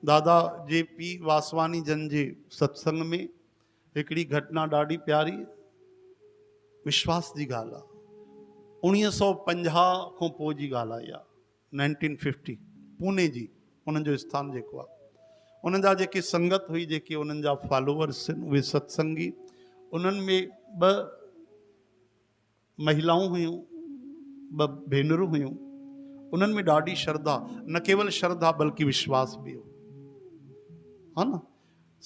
دادا جي پي واسواڻي جن جي ستسنگ ۾ هڪڙي گهٽنا ڏاڍي پياري وشواس جي ڳالهه آ. 1950 کان پوء جي ڳالهه آ اها، 1950، پوني جي انهن جو اسٿان جيڪو آ، انهن جا جيڪي سنگت هئي، جيڪي انهن جا فالوورس آهن، اهي ستسنگي، انهن ۾ ٻه مهلائون هيون، ٻه ڀينرون هيون، انهن ۾ ڏاڍي شرڌا، نه ڪيول شرڌا بلڪه وشواس به هو. ها نه،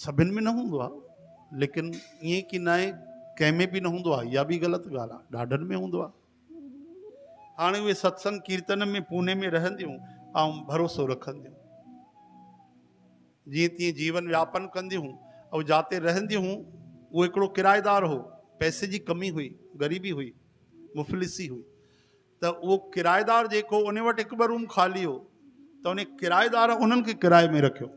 سڀن ۾ نه هوندو آهي، ليڪن ائين ڪي ناهي ڪنهن ۾ به نه هوندو آهي، اها به غلط ڳالهه آهي، ڏاڍن ۾ هوندو آهي. هاڻي اهي ستسنگ ڪيرتن ۾ پوني ۾ رهنديون ۽ ڀروسو رکنديون، جيئن تيئن جيون وياپن ڪنديون ۽ جاتي رهنديون هيون، اهو هڪڙو ڪرائيدار هو، پئسي جي ڪمي هئي، غريبي هئي، مفلسي هئي، ته اهو ڪرائيدار جيڪو ان وٽ هڪ ٻه روم خالي هو، ته ان ڪرائيدار انهن کي ڪرائي ۾ رکيو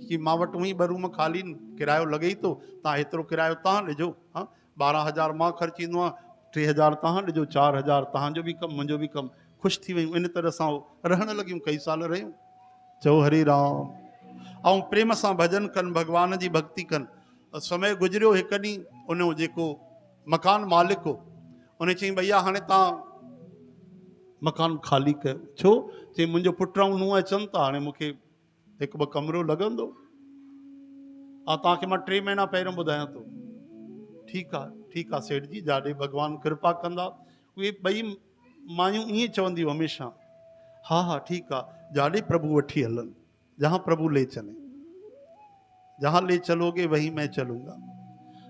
ڪي مان وٽ اونئي ٻه روم خالي آهن، ڪرايو لڳي ئي ٿو، تان هيترو ڪرايو تان ڏجو، ها 12 هزار مان خرچيندو آهيان، 3000 تان ڏجو، 4000 تان جو به ڪم منهنجو به ڪم. خوش ٿي ويون، ان طرح سان رهڻ لڳيون، ڪئي سال رهيون. چئو هري رام. ۽ پريم سان ڀڄن ڪن، ڀڳوان جي ڀڳتي ڪن. سمي گذريو، هڪ ڏينهن ان جيڪو مڪان مالڪ هو، ان چيائين ڀئيا هاڻي تان مڪان خالي ڪيو. ڇو؟ چيائين منهنجو پٽ ۽ نونهن اچن ٿا، هاڻي مون کي هڪ ٻه ڪمرو لڳندو. توهان کي مان 3 مهينا پهريون ٻڌايان ٿو. ٺيڪ آ، ٺيڪ آ سيٺ جي، جاڏي ڀڳوان ڪرپا ڪندا. اهي ٻئي مايون ائين چونديون هميشه، ها ها ٺيڪ آ، جاڏي پرڀو وٺي هلن، جهان پرڀو لي چلين، جهان لي چلوگي وهين مين چلونگا.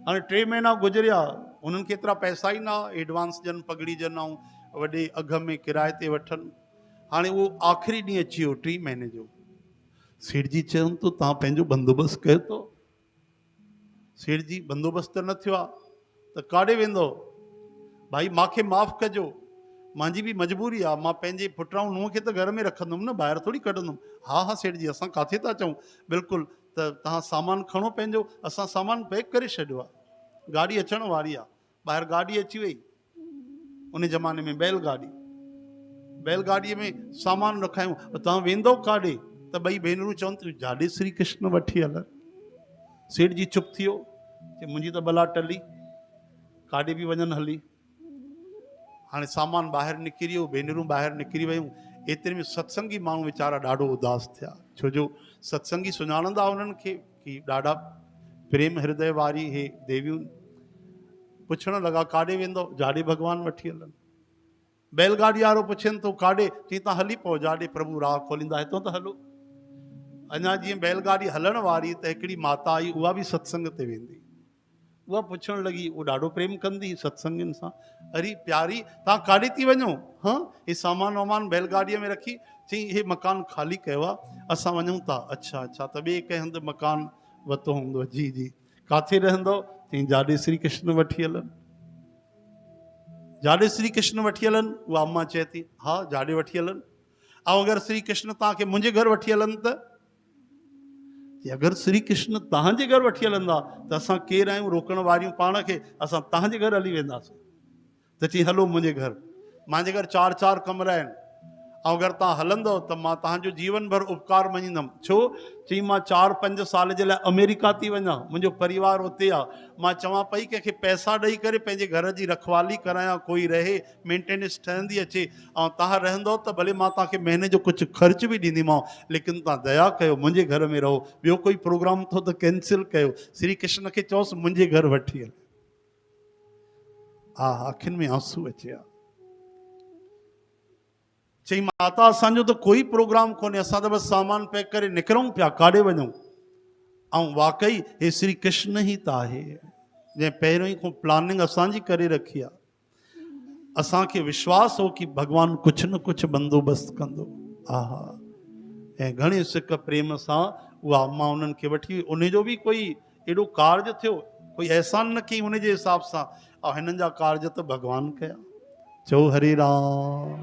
هاڻي 3 مهينا گذريا، هنن کي ايترا پئسا ئي نه هئا، ايڊوانس ڏين، پڳڙي ڏين ۽ وڏي اگهه ۾ ڪرائي تي وٺن. هاڻي اهو آخري ڏينهن اچي ويو 3 مهيني جو. سيٺ جي چين ٿو توهان پنهنجو بندوبست ڪيو ٿو؟ سيٺ جي بندوبست ته نه ٿيو آ ته ڪاڏي ويندو؟ ڀائي مانکي معاف ڪجو، مانجي به مجبوري آ، مان پنهنجي پٽ ۽ نونهن کي ته گهر ۾ رکندم نه، ٻاهر ٿوري ڪڍندم. ها ها سيٺ جي اسان ڪاٿي ٿا چئون، بلڪل، ته توهان سامان کڻو پنهنجو، اسان سامان پيڪ ڪري ڇڏيو آ، گاڏي اچڻ واري آ. ٻاهر گاڏي اچي وئي، ان زماني ۾ بيل گاڏي، بيل گاڏيء ۾ سامان رکايون. توهان ويندؤ ڪاڏي؟ ته ٻئي ڀينرون چون ٿيون جاڏي سري ڪرشن وٺي هلن. سيٺ جي چپ ٿي ويو، چي منهنجي ته بلا ٽلي، ڪاڏي به وڃن هلي. هاڻي سامان ٻاهر نڪري ويو، ڀينرون ٻاهر نڪري ويون. ايتري ۾ ستسنگي ماڻهو ويچارا ڏاڍو اداس ٿيا، ڇو جو ستسنگي سڃاڻندا انهن کي ڪي ڏاڍا پريم هردي واري هي ديويون. پڇڻ لڳا ڪاڏي ويندؤ؟ جاڏي ڀڳوان وٺي هلن. بيل گاڏي وارو پڇين ٿو ڪاڏي؟ چئين تان هلي پئو، جاڏي پرڀو راهه کوليندا هتون ته هلو. اڃا جيئن بيل گاڏي هلڻ واري ته هڪڙي ماتا آئي، اها به ستسنگ تي ويندي. اها پڇڻ لڳي، اهو ڏاڍو پريم ڪندي هئي ستسنگين سان، اري پياري تان ڪاڏي ٿي وڃو؟ هان هي سامان وامان بيل گاڏيء ۾ رکي، چئين هي مڪان خالي ڪيو آ، اسان وڃون ٿا. اڇا اڇا، ته ٻئي ڪنهن هنڌ مڪان ورتو هوندو. جي جي، ڪاٿي رهندؤ؟ چيائين جاڏي سري ڪرشن وٺي هلن. جاڏي سري ڪرشن وٺي هلن؟ اها اما چئي ٿي، ها جاڏي وٺي هلن. ۽ اگر سري ڪرشن توهان کي منهنجي گهر وٺي هلن ته؟ چي اگر سري ڪرشن توهان جي گهر وٺي هلندا ته اسان ڪير آهيون روڪڻ واريون پاڻ کي، اسان توهان جي گهر هلي وينداسين. ته چيائين هلو منهنجي گهر، مانجي گهر چار چار ڪمرا آهن، ۽ اگر توهان هلندؤ ته مان توهان جو جيون ڀر اپڪار مڃيندم. ڇو؟ چيائين مان چار پنج سال جي لاء آمريڪا ٿي وڃان، منهنجو پريوار اتي آ، مان چوان پئي ڪنهن کي پئسا ڏئي ڪري پنهنجي گهر جي رکوالي ڪرايان، ڪوئي رهي، مينٽيننس ٺهندي اچي، ۽ توهان رهندؤ ته ڀلي مان توهان کي مهيني جو ڪجهه خرچ به ڏينديمانء، ليڪن توهان ديا ڪيو منهنجي گهر ۾ رهو، ٻيو ڪوئي پروگرام اٿو ته ڪينسل ڪيو، سري ڪرشن کي چئوس منهنجي گهر وٺي هل. آه اکين ۾ آنسو اچي ها. چئي ماتا اسان جو ته ڪوئي پروگرام ڪونهي، اسان ته بس سامان پيڪ ڪري نڪرون پيا، ڪاڏي وڃون؟ ۽ واقعي هي سري ڪرشن ئي ته آهي جنهن پهريون ئي کان پلاننگ اسان جي ڪري رکي آهي. اسان کي وشواس هو ڪي ڀڳوان ڪجهه نه ڪجهه بندوبست ڪندو. آها ۽ گهڻي سڪ پريم سان اها اما انهن کي وٺي وئي. انهي جو به ڪوئي ايڏو ڪارج ٿيو، ڪوئي احسان نه ڪيائين ان جي حساب سان، ۽ هنن جا ڪارج ته ڀڳوان ڪيا. چئو هري رام.